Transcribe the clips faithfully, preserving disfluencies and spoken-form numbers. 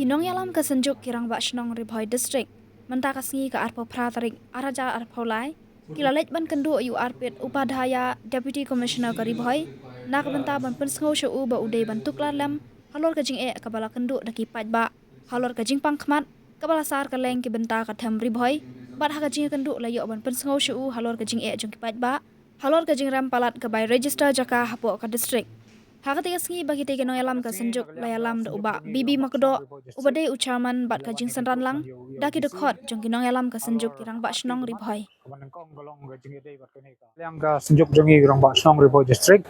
Nongïalam ka Synjuk ki Rangbah Shnong Ri Bhoi District, mynta ka sngi ka arphew phra tarik ar hajar arphew lai, ki la leit ban kynduh ïa u Arpit Upadhyaya, Deputy Commissioner ka Ri Bhoi, na ka bynta ban pynsngew sha u ba u dei ban tuklar lem halor ka jingeh kaba la kynduh da ki paidbah halor ka jingpang khmat kaba la sar kylleng ki bynta ka them Ri Bhoi, bad ha ka jingïakynduh la ïoh ban pynsngew sha u halor ka jingeh jong ki paidbah halor ka jingrem palat ka bai register jaka hapoh ka district. Ha katei ka sngi ba kitei ki nongïalam ka Synjuk la ïalam da u Bah B B Makdoh, uba dei u Chairman, bad ka jingsynran lang da ki dkhot jong ki nongïalam ka Synjuk ki Rangbah Shnong Ri Bhoi. Kaba nyngkong ka long ka jingïadei bad kane ka liang ka Synjuk jong ngi ki Rangbah Shnong Ri Bhoi District,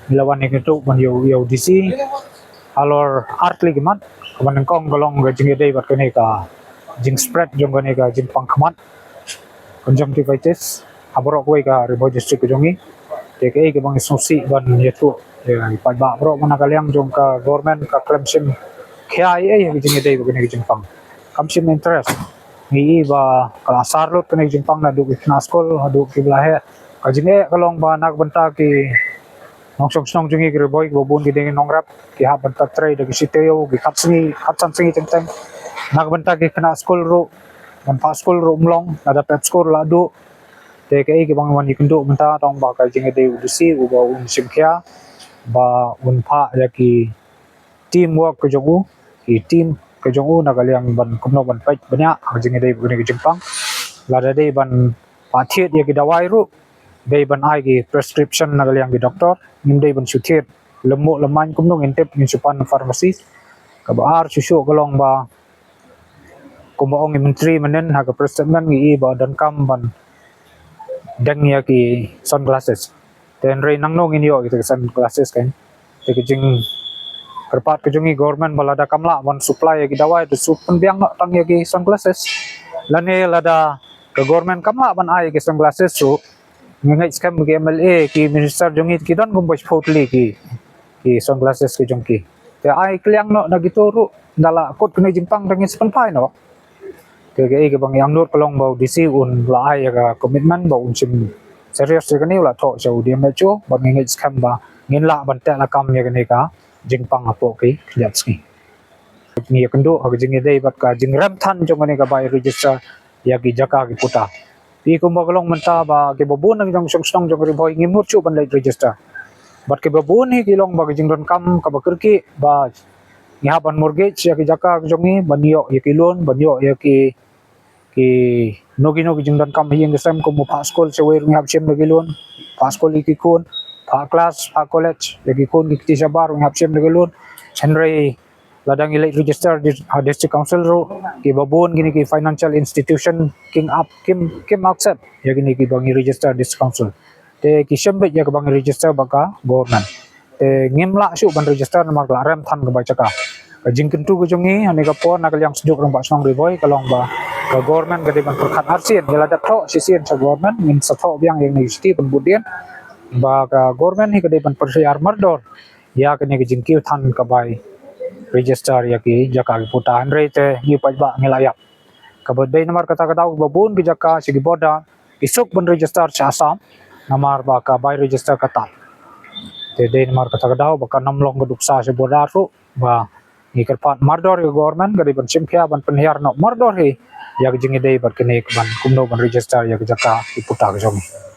ngi la wan ïakynduh ban ïa u, ïa u D C halor ar tylli ki mat. Kaba nyngkong ka long ka jingïadei bad kane ka jingspread jong kane ka jingpang khmat conjunctivitis ha baroh kawei ka Ri Bhoi District ka jong ngi. Te kaei kaba ngi sngewsih ban ïathuh ïa ki paidbah baroh, ba na ka liang jong ka government ka khlem shim khia ei ei ha ka jingïadei bad kane ka jingpang, kam shim interest. Ngi i ba ka la sar lut kane ka jingpang naduh ki khynnah skul haduh kiba la heh. Ka jingeh ka long ba na ka bynta ki nongshong shnong jong ngi ki Ri Bhoi kiba bun ki dei ki nongrep, ki hap ban trei da ki shi taïew, ki khatsan sngi, khatsan sngi teng teng. Na ka bynta ki khynnah skul ruh, ban phah skul ruh ym long, lada pep skul la duh. Te kaei kaba ngi wan ïakynduh mynta tang ba ka jingïadei u D C uba un shim khia, ba un phah ïa ki teamwork ka jong u, ki team ka jong u na ka liang ban kumno ban peit bniah ha ka jingïadei bad kane ka jingpang. Lada dei ban phah thied ïa ki dawai ruh, dei ban ai ki prescription na ka liang ki doctor, ngim dei ban shu thied lem muh lem main, kumno ngin tip, ngin shu pan pharmacy. Kaba ar shuh shuh ka long ba kumba ong i Myntri mynnin ha ka press statement, ngi i ba donkam ban deng ïa ki sunglasses. Te hynrei nangno ngin ïoh ïa ki sunglasses kan? Te ka jingkyrpad ka jong ngi government ba lada kam lah ban supply ïa ki dawai, te shu pynbiang noh tang ïa ki sunglasses. Lane lada ka government kam lah ban ai ïa ki sunglasses ruh, ngi ngeit skhem ki M L A, ki minister jong ngi ki don kumba shiphew tylli ki, ki sunglasses ki jong ki. Te ai kylliang noh na kito ruh, da la kut kane ka jingpang te ngin sa pynphai noh. Te kaei kaba ngi angnud ka long ba u D C un la ai ïa ka commitment ba un shim serious ïa kane, u la thoh sha u D M H O, bad ngi ngeit skhem ba ngin lah ban teh lakam ïa kane ka jingpang hapoh ki khyndiat sngi. Ngi ïakynduh ha ka jingïadei bad ka jingrem than jong kane ka bai register ïa ki jaka ki puta. Phi, kumba ka long mynta ba kiba bun na ki nongshong shnong jong Ri Bhoi ngim mut shuh ban leit register. Bad kiba bun hi ki long ba ka jingdonkam kaba kyrkieh ba ngi hap ban mortgage ïa ki jaka ki jong ngi, ban ïoh ïa ki loan, ban ïoh ïa ki, kino kino ki jingdonkam ha ïing ha sem, kum u phah skul shawei ruh ngi hap shim da ki loan, phah skul ïa ki khun, phah klas, phah college ïa ki khun ki kti shabar ruh ngi hap shim da ki loan. Hynrei lada ngi leit register di-, ha District Council ruh, kiba bun kine ki financial institution kim ap, kim, kim accept ïa kine kiba ngi register District Council. Te ki shim beit ïa kaba ngi register bad ka government. Te ngim lah shuh ban register namar ka la rem than ka bai jaka. Ka jingkyntu ka jong ngi ha kane ka por na ka liang Synjuk Rangbah Shnong Ri Bhoi ka long ba ka government ka dei ban pyrkhat arsien, ïa lada thoh shisien sha government, ngin sa thoh biang ïa kane ka shithi pynbud dien, ba ka government hi ka dei ban pyrshah mardor ïa kane ka jingkiew than ka bai register ïa ki jaka ki puta. Hynrei te ngi paidbah ngi la ïap. Kaba dei namar kata ka daw kiba bun ki jaka sha ki border ki suk ban register sha Assam, namar ba ka bai register ka tad. Te dei namar kata ka daw ba kan ym long ka duksa sha border ruh, ba ngi kyrpad mardor ïa ka government ka dei ban shim khia, ban pynhiar noh mardor hi ïa ka jingïadei bad kane, ka ban kumno ban register ïa ka jaka ki puta ka jong ngi.